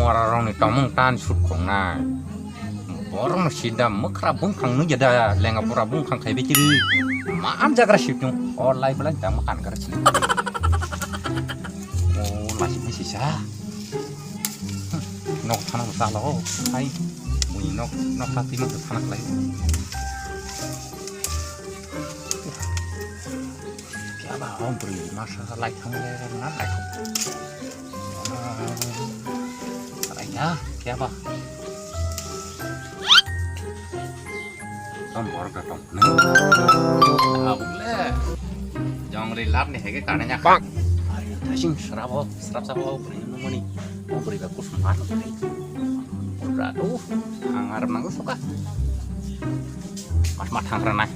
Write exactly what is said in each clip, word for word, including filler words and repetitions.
Borok rokni tongmung tan sut khongnai. Borok no sida mwkhra bwkhang nung jada lenga pura bwkhang khai bitiri. Man jagra sip nung. O lai belai da makan gara sini. O lai sini sisa. Nok thana salo. Hai. Mui nok nok thati nok thana lai. Kya ba hom puri masa lai thang le na lai thang. Aida, kya ba? Tom bor ka tom. Abule. Jong ri lap ni hege kana nya. Bang. Ari thasing srabo, srab sabo bri mani. O bri ba kus mar ni. Ura tu, ang arap nang suka. Mas mat thang rana.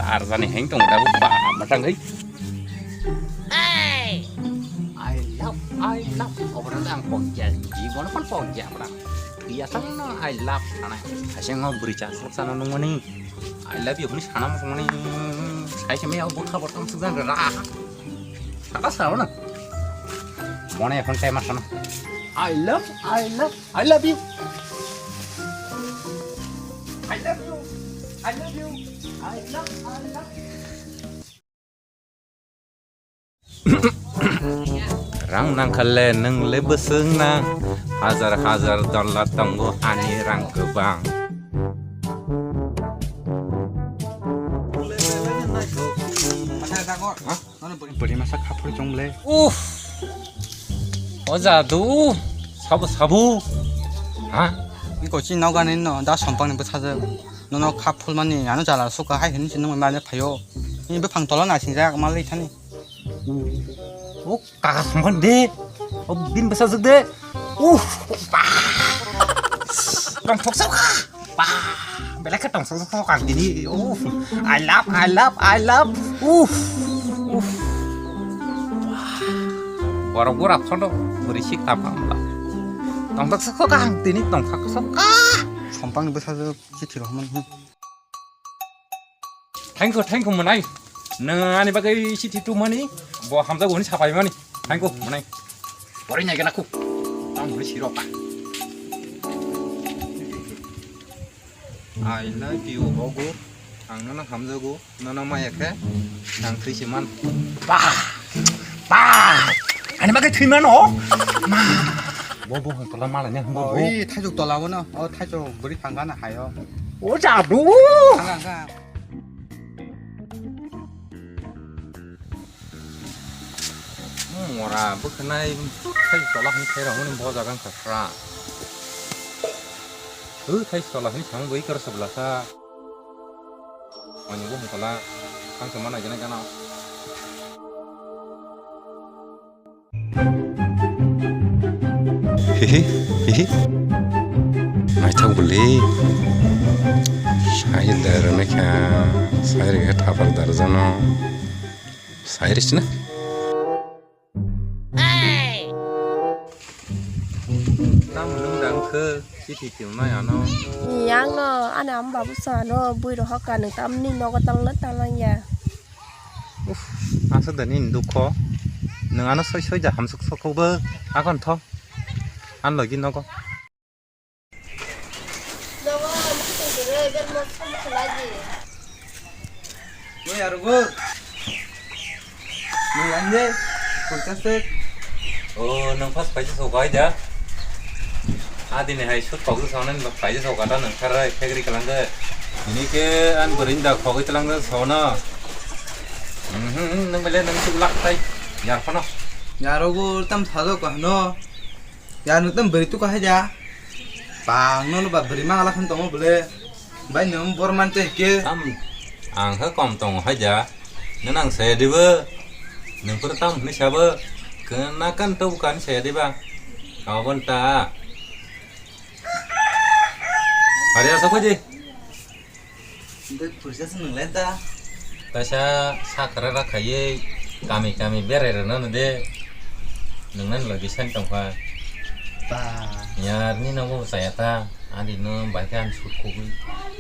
Tar jani heng tong da ba ma thang hei. I love, I love. Obo no ang pokya. Jibono pon pokya bra. Iya sang no I love sana. Aseng no buri cha sok sana nung mani. I love you ni sana mo mani. Sai se me au bukha botong suk jang ra. Sata sa na. Mone ekhon time asana. I love, I love, I love you. I love you. I love you. I love, I love. Rang nangkhalle nwngle bwswk nang, hajar hajar dollar tongo ani rang kwbang. Bwrwi masa khaphur chongle. Uff. O jadu, sabu sabu. Ha? Iko chi nokani no da sompang ni bwsajwk. Nono kha phulmani ano jala suka hai hini sinong mane phaio. Ni bwphang tola nasingjak malai thani. O kaka songkhan de. O bin bwsajwk de. Uff. Tong thok sok. Ba. Belai khe tong sok sok ang tini. Uff. I love, I love, I love. Uff. Uff. Borok bura phono bwrwi sik tap hamla. Tong thok sok ang tini tong thok sok. Sompang ni bwsajwk. Chithi rohormani. Thank you, thank you, mwnai. Nwng ani bagwi chithi tubumani, bo hamjago hwnwi sapaimani. Thank you, mwnai. Boroi nai gana khu. Tang hwnwi siro pa. I love you, Ogu. Ang nono hamjago. Nono maya khe ang thwi se man. Ba! Ba! Ani bagwi thwi mano? Ma! Bo bo hong tola mala ne hong bo. Oi, thaichuk tola bono. O thaichuk bwrwi phang gana hayo. O jadu! Thang ang kha. Mora bwkhanai thaichuk tola hwn khe rong ni bo jaga wngkha sra. Ui thaichuk tola hwn thang bwi kar sebla sa. Ani bo hongkhala, ang se ma nai gana gana. Hihi, hihi. Naithok bwlwi. Sai darwk nai kha, sai rwkha thapar darwk jano. Sai rwchina. Tamo nwng da wngkhe chithi twngnai ano. Yang no ani ama babu sa ano bui rohor ka nwng tamni nogo tangna talangya. Uff, aswk da nini dukho. Nwng ano soi soi da hamsuk sokokbo akon tho. An logi nogo. Oi, arugo. Nung lande, purchase. O, nung pas paisa sokai da. Adini hai sut kogri sonan paisa sokata nung sarai kegri kalangga. Ini ke an berinda kogri talangga sona. Mhm, nung bele nung sublak tai. Yar kono. Yarogo tam sado kahno. Ya, nwng tamo bwrwi tuka hai da. Bang, nono ba bwrwi mangala khan tongo bwle. Bai nwng bor man tei ke. Tam, ang khe kom tongo hai da. Nwng ang saya dibo. Nwng pura tam hwnwi sabo. Kena kan to bukan saya diba. Kau bon ta. Hari asa ko ji. Hwnkhe purisa se nwnglai ta. Kaisa sakra rakhaiwi kami kami berai rwna nw de. Nwngnani logi san tongkha. Ba. Yar ni nogo chaya ta. Ani no bai khe ani sut khogwi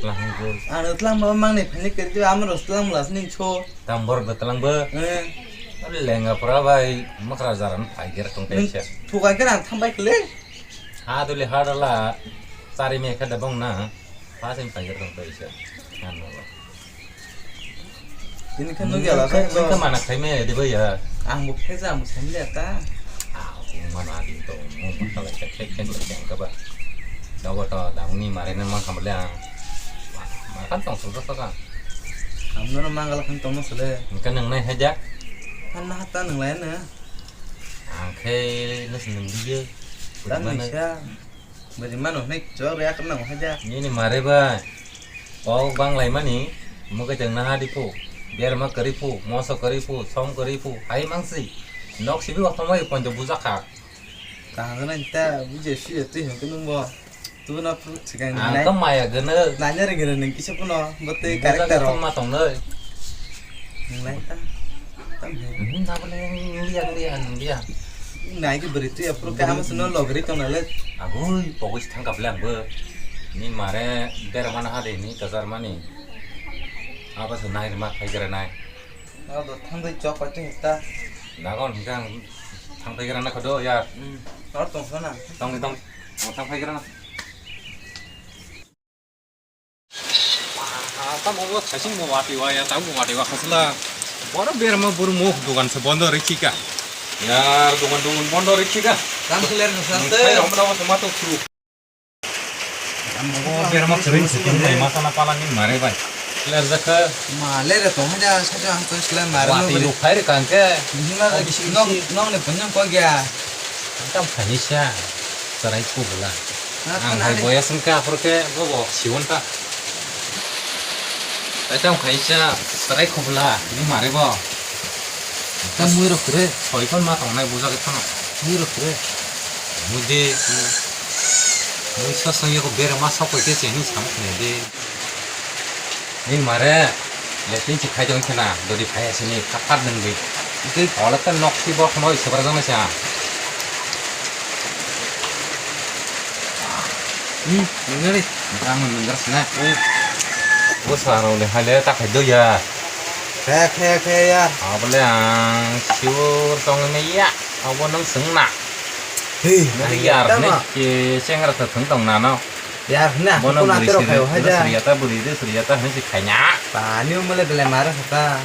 tlang hwnkhe. Ano tlang ba mangnai phaini kwrwi twi amo rwstlang mlas ning so. Tam borok da tlang bo. Eh. Lenga pura bai makra jara no phai gera tong kaisa. Thukai khe ang thambai khle. Ha duli ha dala chari me khe da bong na. Ha sin pai tong pai se. Kan no. Ini kan nugya la sa. Ini kan mana khai me de bai ya. Ang bu khe ja mu sem le ta. Ah, mana din to mu ma kala khe khe khe le khe ka ba. Da wa ta da ni mare ne ma kham le. Ma kan tong so ka. Ang no ma kala kan tong so le. Kan nang nai ha ja. Kan na ha ta nang lai na. Ang khe nung si nung di je. Dan ni sa. Bari mano hwnwi chwk rwya kwrwng nang haja. Nini mare bai. Kok bang lai mani, mwkhai tong naha di phu. Berma kwrwi phu, moso kwrwi phu, som kwrwi phu. Hai mangsi. Nok sibi kothomoi ponjo bujak kha. Kaham nang ta buje suye twi hwn khe nung bo. Tubuna phu sikang nai. Ang khe maya gwnwi. Nanya ring ring nung kisa phano. Bo twi character rok. Bujak kothoma tongnai. Nung lai ta. Tam he. Hmm, na bole nung dia, nung dia, nung dia. Nai ki beri tu ya, pura kama seno logri tong nale. Agoi, pogis thang kap lang bo. Ni mare bera mana hade ni kazar mani. Apa se nai ma khai gara nai. Ado thang dei chok pai tu ta. Nagon hingkang thang khai gara na khodo ya. Hmm. Tor tong sana. Tong tong. Thang khai gara na. Ah, tamo bo thaising bo wati wa ya, tamo wati wa khasla. Boro berma buru mo dogan se bondo rikhi ka. Ya, dogan dogan bondo rikhi ka. Tamo kler khasla te. Khai rom na wa ma to khu. Tamo bo berma kering se kin bai ma sana pala ni mare bai. Kler jakha. Ma le re to haja saja ang to sila mare. Wati lu khai re kangke. Nok nok ne punyam ko gya. Tam khanisa. Sarai ko bula. Ang hai boya sengka aphuru khe bobo siwon ta. Taitam khaisa sarai khobla ni mare bo. Ta mui rok kre. Soi kon ma tongnai bujak khe phano. Mui rok kre. Mui de. Mui sa song yako bere ma sa koi khe se ni sam khne de. Ni mare, ya tin si khai dong khena, dodi khai asini, khat khat nung di. Oke. Ola ta nok si bo khamo isabra jana sa. Hmm, nung ni. Ang nung gar sina. Hmm. Bo sa rong de hale ta khai do ya. Khe, khe, khe ya. Abole ang siur tong ne ya. Abo nung sung na. Hei, nung ya tama. Ni ke sengra ta thung tong na no. Yar hwna, bono kono bwrwi atero siri, khaio hai da. Siri ata bwrwi de, siri ata hwnwi se khaina. Ba, ni umle belai mara sata.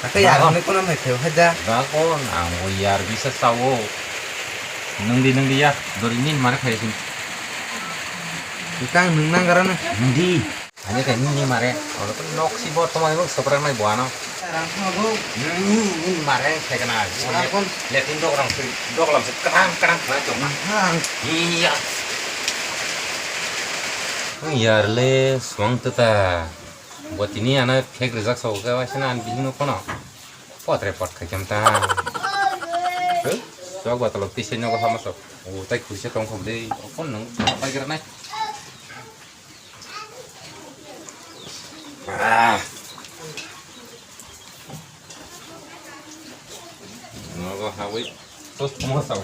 Ake yar hwnwi kono mai khaio hai da. Ba ko, ang o yar bisa sao. Nungdi, nungdi ya, dori ni mara khaio sin. Ikang nung nang garana. Nungdi. Ani kai ni mare. Oro to nok si bo tomai bo sopra nai bo ano. Rang thangbu. Hmm, ni mare khaikana. Rang kon. Letin dok rang sui, dok lam sui, kerang, kerang, kerang, kerang. Rang. Iya. Yarle suang tuta. Bo tini ana phek rijak sa uga waisana an bihing no kono. Potre pot khai kem ta. He? Sok ba tolok tise nogo hama sok. O tai khuise tong khom dei. O kon nang pai gra nai. Ah. Nogo hawi. Tos mo sa.